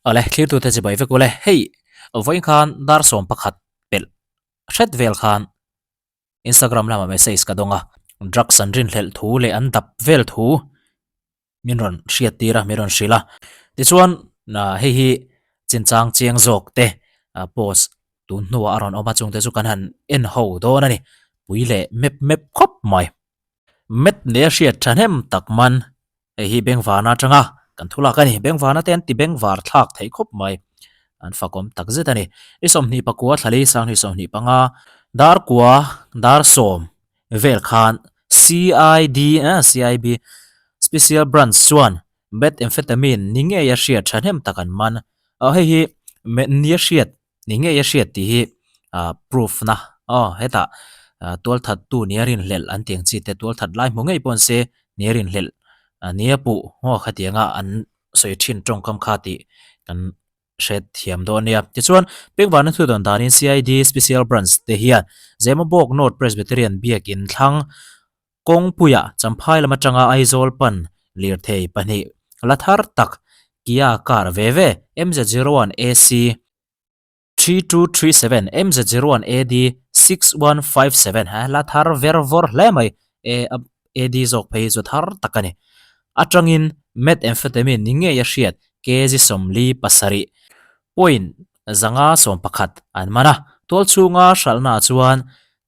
Awle thlirtute chibai vek ule hei vawiin khan dar 11 pelh hret vel khan Instagram lamah message ka dawng a, drugs an rinhlelh thu leh an dap vel thu min rawn hriat tir a, min rawn hrilh a. Tichuan hei hi chinchang chiang zawk te post tun hnuah a rawn awm a, chungte chu kan han en ho dawn a ni. Pui leh mep mep khawp mai. Met nia hriat thahnem tak man Hei hi Bengvarna atanga kan thu lak a ni. Bengvarna te an ti bengvar thlak theih khawp mai. An fakawm tak zet a ni. I 29 thlali sanghnih 25 dar kua dar sawm vel khan CID CIB Special Branch chuan Methamphetamine ni ngeia hriat thahnem tak an man. Hei hi nia hriat Ni ngei a hriat tih hi ah proof na aw hetah ah tualthat tu nia rinhlelh an tih ang chi te tualthat lai hmu ngei pawh an se nia rinhlelh ah nia puh haw khatianga an sawi thin tawngkam kha tih kan hre thiam dawn nia. Tichuan Pengvana thu dawn danin CID Special Branch te hian Zemabawk North Presbyterian Biakin thlang Kawngpuia Champhai lam atanga Aizawl pan lirthei pahnih la thar tak Kia car ve ve MZ01 AC 3237 MZ01 AD 6157 ha la thar ver vawr hle mai e AD zawk phei hi chu thar tak a ni. Atangin methamphetamine ni ngei a hriat kg 47 point 511 an man a, tual chhunga hralhnaah chuan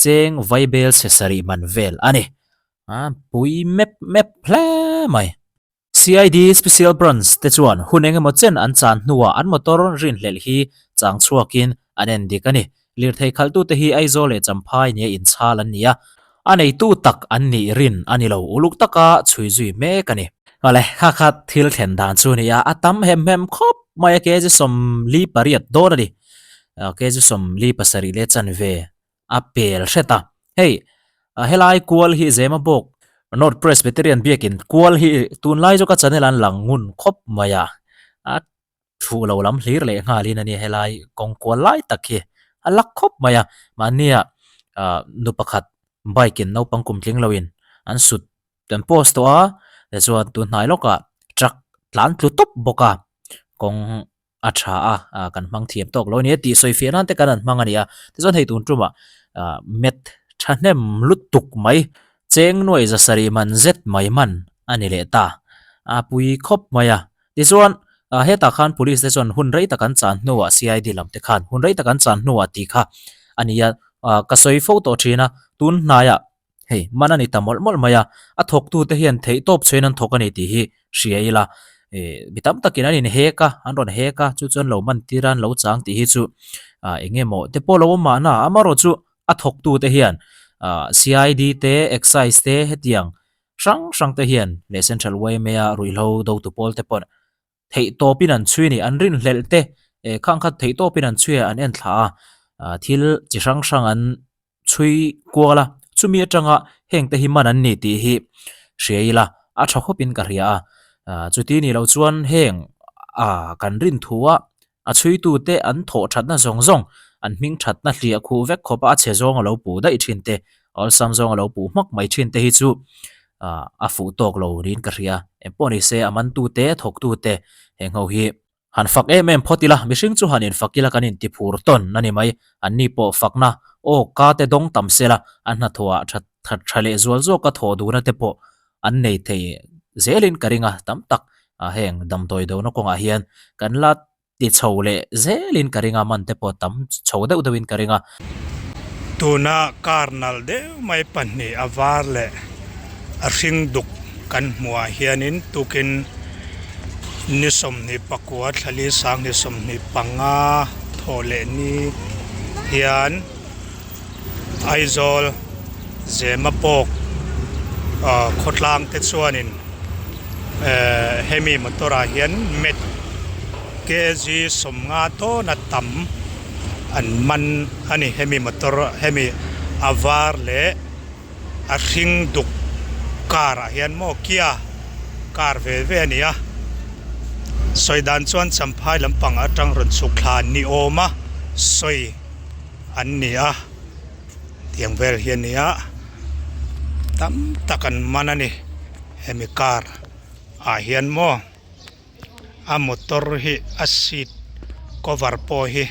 cheng vaibel chhe sarih man vel a ni. A pui mep mep hle mai. CID Special Branch te chuan hun engemaw chen an chan hnuah an motor rinhlelh hi chang chhuakin an en dik a ni. Lirthei khalhtute hi Aizawl leh Champhai nia inchhal an ni a, a neitu tak an nih rin a ni lo, uluk taka chhui zui mek a ni. Awle, kha kha thil thlen dan chu a ni a, a tam hem hem khawp mai a, kg 48 dawn a ni, kg 47 leh chanve a pel hret a. Hei, helai kual hi Zema bawk North Presbyterian biakin kual hi tunlai chu ka channel an lang ngun khawp mai a, a Thu lo lam hlir leh nghalin a nia helai kawng kual lai tak hi a lak khawp mai a, mahnia ah nu pakhat bike in naupang kum tling loin an sut an post tawh a tichuan tun hnai lawkah truck tlan tlu tawp bawk a kawng a tha a ah kan hmang thiam tawk lo a ni a tih sawi fiah nan te kan han hmang a ni a tichuan hei tun tumah ah mat thahnem lutuk mai cheng nuai za sarih man zet mai man a ni leh ta a pui khawp mai a. Tichuan, hetah khan police te chuan hun rei tak an chan hnuah CID lam te khan hun rei tak an chan hnuah tih kha a ni a, ka sawi fo tawh thin a, tun hnaiah hei man a ni ta mawlh mawlh mai a, a thawktute hian theihtawp chhuain an thawk a ni tih hi hria ila, mi tam takin an inhek a, an rawn hek a, chu chuan lo man tir a an lo chang tih hi chu eng nge maw te pawh lo awm mahna, amaherawh chu a thawktute hian CID te, Excise te hetiang hrang hrang te hian leh Central yma a ruihhlo dotu pawl te pawh theih tawpin an chhui a ni. An rinhlelh te eh khang khat theih tawpin an chhui a, an en thla a, thil chi hrang hrang an chhui kual a, chumi atanga heng te hi man an ni tih hi hria ila a tha khawpin ka hria a, chuti ni lo chuan heng ah kan rin thu a A chhuitute an thawh thatna zawng zawng, an hming thatna hliah khuh vek khawpa a chhe zawng a lo puh daih thin te, awlsam zawng a lo puh hmak mai thin te hi chu a fuh tawk lo niin ka hria. Engpawh ni se a mantute, a thawktute heng ho hi han fak em em phawt ila, mihring chu han infak ila kan intiphur tawn a ni mai. Anni pawh fakna aw ka te dawng tam sela an hnathawhah tha tha leh zual zawka thawh duhna te pawh an nei thei zelin ka ring a, tam tak heng damdawi dona kawngah hian kan la ti chho leh zelin ka ring a, man te pawh tam chho deuh deuhin ka ring a. Tuna car nalh deuh mai pahnih a var leh a hring duk kan hmuh ah hianin tukin ni 29 thlali sanghnih 25 thawh leh ni hian Aizawl Zemapawk ah khawtlang te chuanin ehh hemi motor ah hian mat kg 50 tawna tam an man a ni hemi motor hemi a var leh a hring duk car ah hian maw Kia car ve ve a ni a sawi dan chuan Champhai lampang atang rawn chhuk thla ni awm a sawi. an ni a tiang vel hi a ni a tam tak an man a ni hemi car ah hian maw. A motor hi a seat cover pawh hi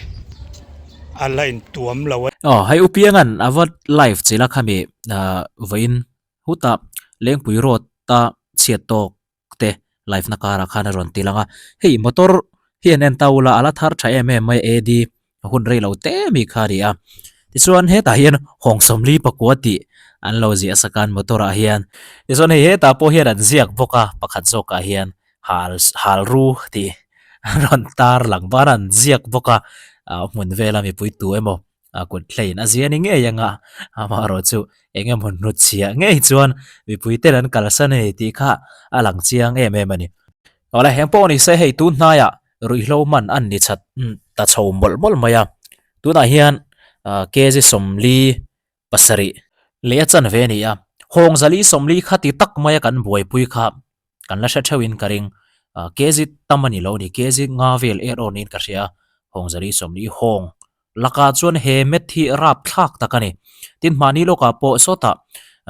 a la intuam lo a. Aw hei u Pianga'n a va live chilh a khami ah vawiin hutah Lengpui road a chhiat tawk te live na karah khan a rawn ti lang a hei motor hi an en ta ula a la thar tha em em mai a AD hun rei lo te mi kha a ni a tichuan hetah hian hawng sawmli pakua tih an lo ziah sak a an motor ah hian tichuan hei hetah pawh hian an ziak bawk a pakhat zawkah hian hal hal ru tih an rawn tar lang ban a an ziak bawk a ah hmun vela mipui tu emaw a kut hlein a zia ni ngei anga amaherawh chu eng emaw hnutchhiah ngei chuan mipui ten an kalsan a ni tih kha a lang chiang em em a ni. Awle heng pawh ni se hei tun hnaiah ruihhlo hman an ni chat ta chho mawlh mawlh mai a, tunah hian kg 40 pasarih leh a chanve a ni a, hawng zali 40 kha ti tak maia kan buaipui kha kan la hre theuhin ka ring, kg tam a ni lo a ni, kg nga vel er awr niin ka hria a, hawng zali 40 hawng Lakah chuan he met hi rap thlak tak a ni. Tin hmahni lawkah pawh sawtah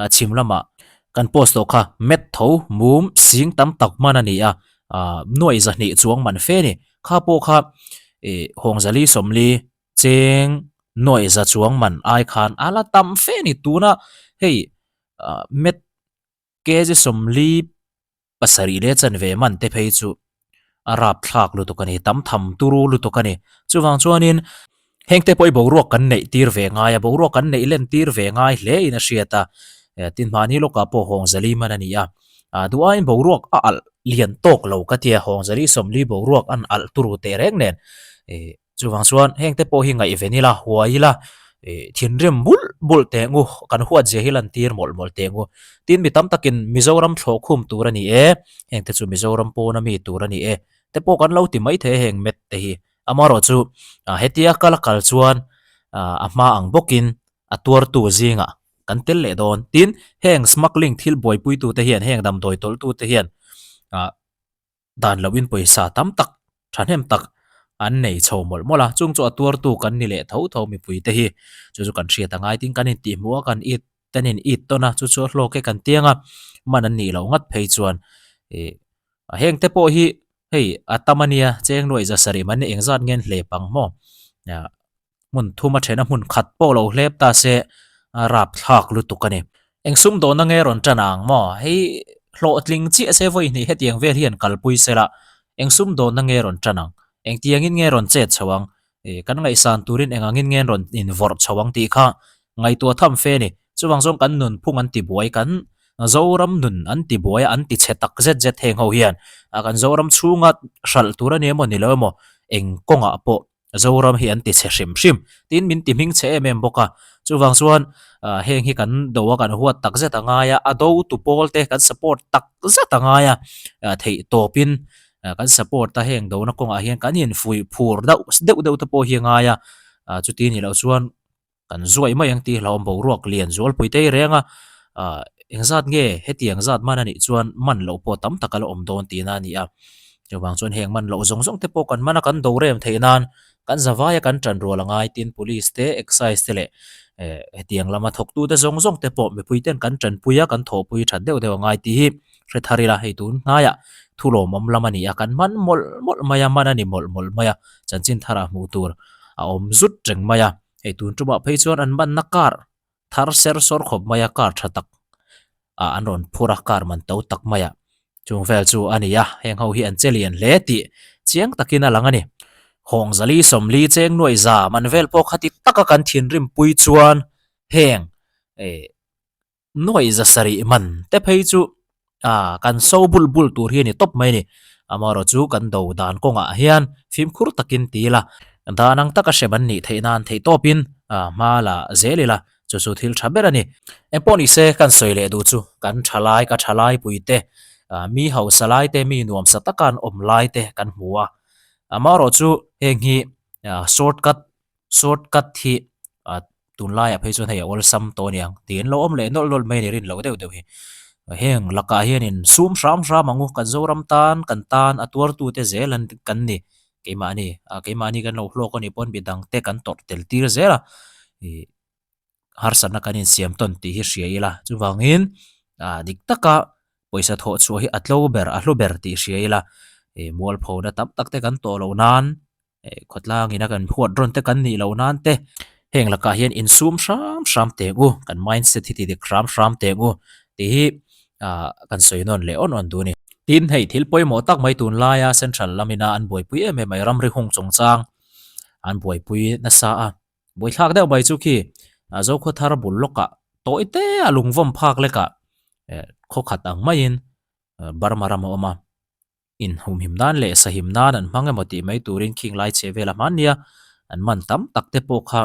chhim lamah kan post tawh kha met tho mum sing tam tak hman a ni a, nuaih zahnih chuang man fe a ni. Kha pawh kha ih Hawngzali 40 cheng nuaih za chuang man ai khan a la tam fe a ni. Tuna hei met kg 40 pasarih leh chanve man te phei chu a rap thlak lutuk a ni, tam tham turu lutuk a ni. Chuvang chuanin heng te pawh hi boruak kan neih tir ve ngai a, boruak kan neih len tir ve ngai hle in a hriat a, tin hmahni lawkah pawh Hawngzali man a ni a, duhaiin boruak a alh lian tawk lo ka tia, Hawngzali 40 boruak an alh turu teh reng nen. Chuvang chuan heng te pawh hi ngaihven ila, huai ila, ih thinrim bulh bulh teh ngu, kan huat zia hi lan tir mawlh mawlh teh ngu. Tin mi tam takin Mizoram thlawh khum tur a ni e, heng te chu Mizoram pawna mi tur a ni e te pawh kan lo ti mai thei a heng met te hi. Amaherawh chu hetia kal a kal chuan a hma ang bawkin a tuartu zingah kan tel leh dawn. Tin heng smuggling thil buaipuitute hian heng damdawi tawlhtute hian ah Dan loin pawisa tam tak, thahnem tak an nei chho mawlh mawlh a, chung chu a tuartu kan ni leh tho tho mipui te hi chu chu kan hriat a ngai tin kan intihhmuh a, kan it kan in it tawn a, chu chu a hlawk e kan tiang a, man an nih loh ngat phei chuan ih heng te pawh hi hei a tam a nia cheng nuaih za sarih man engzat nge an hlep ang maw Hmun thum a then a hmun khat pawh lo hlep ta se a rap thlak lutuk a ni. Eng sumdawnna nge rawn tan ang maw? Hei hlawhtling chiah se vawi hnih hetiang vel hian kalpui se la, eng sumdawnna nge rawn tan ang? Engtiangin nge rawn chet chho ang? Kan ngaihsan turin eng angin nge rawn invawrh chho ang tih kha ngaihtuah tham fe a ni. Chuvang chuan kan nunphung an tibuai, kan Zoram nun an tibuai a, an tichhe tak zet zet heng ho hian. Kan Zoram chhunga hralh tur a ni emaw ni lo emaw eng kawngah pawh Zoram hi an ti chhe hrim hrim tin min ti hming chhe em em bawk a, chuvang chuan heng hi kan do a kan huat tak zet a ngai a, a do tu pawl te kan support tak zet a ngai a, theih tawpin kan support a heng dona kawngah hian kan infuih phur deuh deuh deuh te pawh hi a ngai a, chuti nih loh chuan Kan zuaih mai ang tih hlauhawm boruak lian zualpui te hi reng a, ah engzat nge hetiang zat man a nih chuan man loh pawh tam tak a la awm dawn tihna a ni a. Chuvang chuan heng man loh zawng zawng te pawh kan man a kan do rem theih nan kan zavai a kan tan rual a ngai tin police te excise te leh eh hetiang lama thawktu te zawng zawng te pawh mipui ten kan tanpui a kan thawhpui that deuh deuh a ngai tih hi hre thar ila hei tun hnaiah thu lawmawm lam a ni a kan man mawlh mawlh mai a man a ni mawlh mawlh mai a chanchin tharah hmuh tur a awm zut reng mai a. Hei tun tumah phei chuan an manna car thar ser sawr khawp mai a car tha tak ah an rawn phur a car man to tak mai a chung vel chu a ni a heng ho hi an che lian hle tih chiang takin a lang a ni. Hawng zali 40 cheng nuaih za man vel pawh khati taka kan thinrim pui chuan heng eh Nuaih za sarih man te phei chu ah kan so bul bul tur hi a ni tawp mai a ni. Amaherawh chu kan do dan kawngah hian fimkhur takin ti ila, dan ang taka hrem an nih theih nan theih tawpin ah hma la zel ila, chu chu thil tha ber a ni. Engpawh ni se kan sawi leh duh chu kan tha lai ka tha lai pui te, ah mi hausa lai te, mi nuamsa taka an awm lai te kan hmu a. Amaherawh chu heng hi ah short cut Short cut hi ah tunlaiah phei chuan hei a awlsam tawh a niang tih an lo awm leh nawlh nawlh mai a ni rin loh deuh deuh hi. Heng lakah hianin sum hram hram ang u kan Zoram tan kan tan a tuartute zel an kan ni keimahni ah keimahni kan lo hlawk a nih pawn midang te kan tawrh tel tir zel a ih harsatna kan insiam tawn tih hi hria ila chuvangin ah dik taka pawisa thawh chhuah hi a tlo ber a hlu ber tih hria ila. Ih mualphona tam tak te kan tawh loh nan eh khawtlang ina kan huat rawn te kan nih loh nan te heng lakah hian insum hram hram teh ang u kan mindset hi ti dik hram hram teh ang u tih hi ah kan sawi nawn leh awn awn duh a ni. Tin hei thil pawimawh tak mai tunlaia central lamina an buaipui em em mai ramri hung chungchang an buaipui nasa a buaithlak deuh mai chu khi Zokhawthar bul lawkah tawi te a lungvawm phak lekah eh khawkhat ang maiin Burma ram a awm a. Inhumhim nan leh sahim nan an hmang emaw tih mai turin khing lai chhe vela hman nia an man tam tak te pawh kha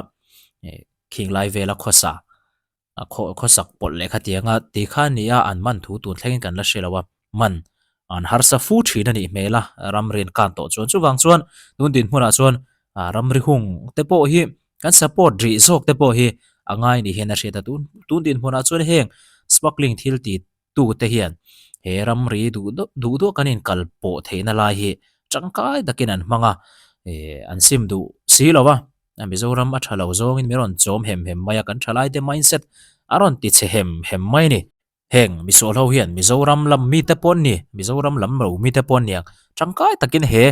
khing lai vela khawsa khawsak pawlh leh khatianga ti kha a ni a, an man thu tun thlengin kan la hre lo a, man an harsa fu thin a nih hmel a ramri an kan tawh chuan chuvang chuan tun dinhmunah chuan ramri hung te pawh hi kan support rih zawk te pawh hi a ngai ni hian a hriat a tun tun dinhmunah chuan heng smuggling thil tih tute hian he ramri duh duh duh kan inkal pawh theihna lai hi tangkai takin an hmang a, eh an sim duh si lo va, Mizoram a tha lo zawngin min rawn chawm hem hem mai a, kan thalaite mindset a rawn ti chhe hem hem mai a ni. Heng misual ho hian Mizoram lam mite pawh an ni, Mizoram lam lo mite pawh an ni ang, tangkai takin he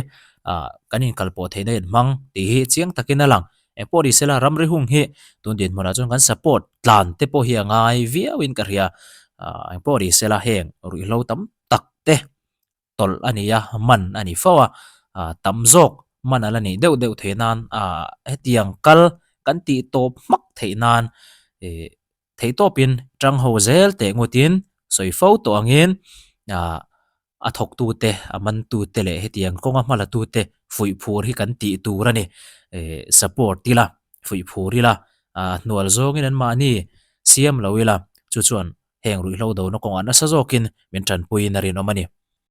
ah kan inkal pawh theihna in hmang tih hi chiang takin a lang. Engpawh ni sela ramri hung hi tun dinhmunah chuan kan support tlan te pawh hi a ngai viauin ka hria. Aaa engpawh ni sela heng ruihhlo tam tak te tawlh a ni a, man a ni fo a, aaa tam zawk man a la nih deuh deuh theih nan aaa hetiang kal kan tih tawp hmak theih nan ih theih tawpin tang ho zel teh ngawtin sawi fo tawh angin aaa a thawktute, a mantute leh hetiang kawnga hmalatute fuih phur hi kan tih tur a ni. Ehh support ila, fuih phur ila, ah hnual zawngin anmahni siam lo ila, chu chuan heng ruihhlo dona kawngah nasa zawkin min tanpuiin a rinawm a ni.